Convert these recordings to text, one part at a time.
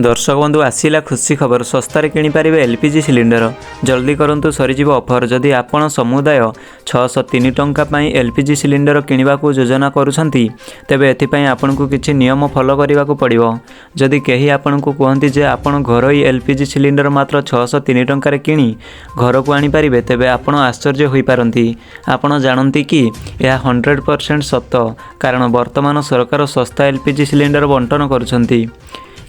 ଦର୍ଶକ ବନ୍ଧୁ, ଆସିଲା ଖୁସି ଖବର। ଶସ୍ତାରେ କିଣିପାରିବେ ଏଲ୍ପିଜି ସିଲିଣ୍ଡର। ଜଲ୍ଦି କରନ୍ତୁ, ସରିଯିବ ଅଫର୍। ଯଦି ଆପଣ ସମୁଦାୟ 603 ଟଙ୍କା ପାଇଁ ଏଲ୍ପିଜି ସିଲିଣ୍ଡର କିଣିବାକୁ ଯୋଜନା କରୁଛନ୍ତି, ତେବେ ଏଥିପାଇଁ ଆପଣଙ୍କୁ କିଛି ନିୟମ ଫଲୋ କରିବାକୁ ପଡ଼ିବ। ଯଦି କେହି ଆପଣଙ୍କୁ କୁହନ୍ତି ଯେ ଆପଣ ଘରୋଇ ଏଲ୍ପିଜି ସିଲିଣ୍ଡର ମାତ୍ର 603 ଟଙ୍କାରେ କିଣି ଘରକୁ ଆଣିପାରିବେ, ତେବେ ଆପଣ ଆଶ୍ଚର୍ଯ୍ୟ ହୋଇପାରନ୍ତି। ଆପଣ ଜାଣନ୍ତି କି, ଏହା 100% ସତ। କାରଣ ବର୍ତ୍ତମାନ ସରକାର ଶସ୍ତା ଏଲ୍ପିଜି ସିଲିଣ୍ଡର ବଣ୍ଟନ କରୁଛନ୍ତି।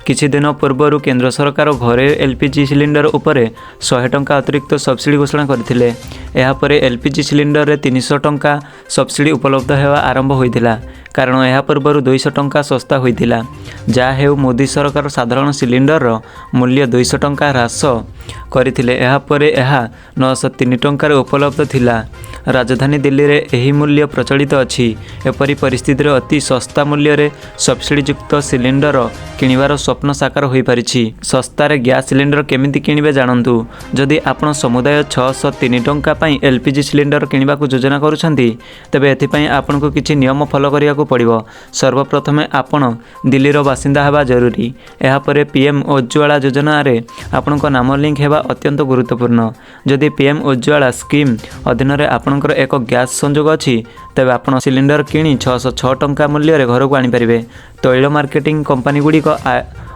କିଛି ଦିନ ପୂର୍ବରୁ କେନ୍ଦ୍ର ସରକାର ଘରୋଇ ଏଲ୍ପିଜି ସିଲିଣ୍ଡର ଉପରେ 100 ଟଙ୍କା ଅତିରିକ୍ତ ସବସିଡି ଘୋଷଣା କରିଥିଲେ। ଏହାପରେ ଏଲ୍ପିଜି ସିଲିଣ୍ଡରରେ 300 ଟଙ୍କା ସବସିଡି ଉପଲବ୍ଧ ହେବା ଆରମ୍ଭ ହୋଇଥିଲା, କାରଣ ଏହା ପୂର୍ବରୁ 200 ଟଙ୍କା ଶସ୍ତା ହୋଇଥିଲା। ଯାହା ହେଉ, ମୋଦି ସରକାର ସାଧାରଣ ସିଲିଣ୍ଡରର ମୂଲ୍ୟ 200 ଟଙ୍କା ହ୍ରାସ କରିଥିଲେ। ଏହାପରେ ଏହା 903 ଟଙ୍କାରେ ଉପଲବ୍ଧ ଥିଲା। ରାଜଧାନୀ ଦିଲ୍ଲୀରେ ଏହି ମୂଲ୍ୟ ପ୍ରଚଳିତ ଅଛି। ଏପରି ପରିସ୍ଥିତିରେ ଅତି ଶସ୍ତା ମୂଲ୍ୟରେ ସବସିଡିଯୁକ୍ତ ସିଲିଣ୍ଡର କିଣିବାର ସ୍ୱପ୍ନ ସାକାର ହୋଇପାରିଛି। ଶସ୍ତାରେ ଗ୍ୟାସ୍ ସିଲିଣ୍ଡର କେମିତି କିଣିବେ ଜାଣନ୍ତୁ। ଯଦି ଆପଣ ସମୁଦାୟ 603 ଟଙ୍କା ପାଇଁ ଏଲ୍ପିଜି ସିଲିଣ୍ଡର କିଣିବାକୁ ଯୋଜନା କରୁଛନ୍ତି, ତେବେ ଏଥିପାଇଁ ଆପଣଙ୍କୁ କିଛି ନିୟମ ଫଲୋ କରିବାକୁ ପଡ଼ିବ। ସର୍ବପ୍ରଥମେ ଆପଣ ଦିଲ୍ଲୀର ବାସିନ୍ଦା ହେବା ଜରୁରୀ। ଏହାପରେ ପିଏମ୍ ଉଜ୍ଜ୍ୱଳା ଯୋଜନାରେ ଆପଣଙ୍କ ନାମ ଲିଙ୍କ ହେବା ଅତ୍ୟନ୍ତ ଗୁରୁତ୍ୱପୂର୍ଣ୍ଣ। ଯଦି ପିଏମ୍ ଉଜ୍ଜ୍ୱଳା ସ୍କିମ୍ ଅଧୀନରେ ଆପଣଙ୍କର ଏକ ଗ୍ୟାସ୍ ସଂଯୋଗ ଅଛି, ତେବେ ଆପଣ ସିଲିଣ୍ଡର କିଣି 606 ଟଙ୍କା ମୂଲ୍ୟରେ ଘରକୁ ଆଣିପାରିବେ। ତୈଳ ମାର୍କେଟିଂ କମ୍ପାନୀଗୁଡ଼ିକ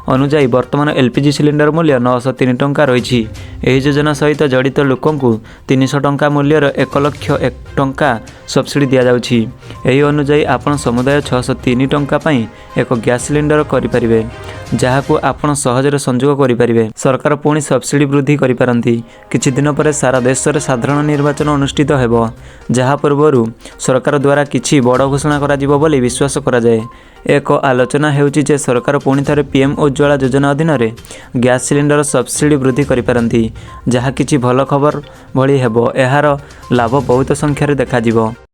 ଅନୁଯାୟୀ ବର୍ତ୍ତମାନ ଏଲ୍ପିଜି ସିଲିଣ୍ଡର ମୂଲ୍ୟ 903 ଟଙ୍କା ରହିଛି। ଏହି ଯୋଜନା ସହିତ ଜଡ଼ିତ ଲୋକଙ୍କୁ 300 ଟଙ୍କା ମୂଲ୍ୟର 1 ଲକ୍ଷ ଟଙ୍କା ସବସିଡି ଦିଆଯାଉଛି। ଏହି ଅନୁଯାୟୀ ଆପଣ ସମୁଦାୟ 603 ଟଙ୍କା ପାଇଁ ଏକ ଗ୍ୟାସ୍ ସିଲିଣ୍ଡର କରିପାରିବେ, ଯାହାକୁ ଆପଣ ସହଜରେ ସଂଯୋଗ କରିପାରିବେ। ସରକାର ପୁଣି ସବସିଡି ବୃଦ୍ଧି କରିପାରନ୍ତି। କିଛି ଦିନ ପରେ ସାରା ଦେଶରେ ସାଧାରଣ ନିର୍ବାଚନ ଅନୁଷ୍ଠିତ ହେବ, ଯାହା ପୂର୍ବରୁ ସରକାର ଦ୍ୱାରା କିଛି ବଡ଼ ଘୋଷଣା କରାଯିବ ବୋଲି ବିଶ୍ୱାସ କରାଯାଏ। ଏକ ଆଲୋଚନା ହେଉଛି ଯେ ସରକାର ପୁଣି ଥରେ ପିଏମ୍ ଉଜ୍ଜ୍ୱଳା ଯୋଜନା ଅଧୀନରେ ଗ୍ୟାସ୍ ସିଲିଣ୍ଡର ସବସିଡି ବୃଦ୍ଧି କରିପାରନ୍ତି, ଯାହା କିଛି ଭଲ ଖବର ଭଳି ହେବ। ଏହାର ଲାଭ ବହୁତ ସଂଖ୍ୟାରେ ଦେଖାଯିବ।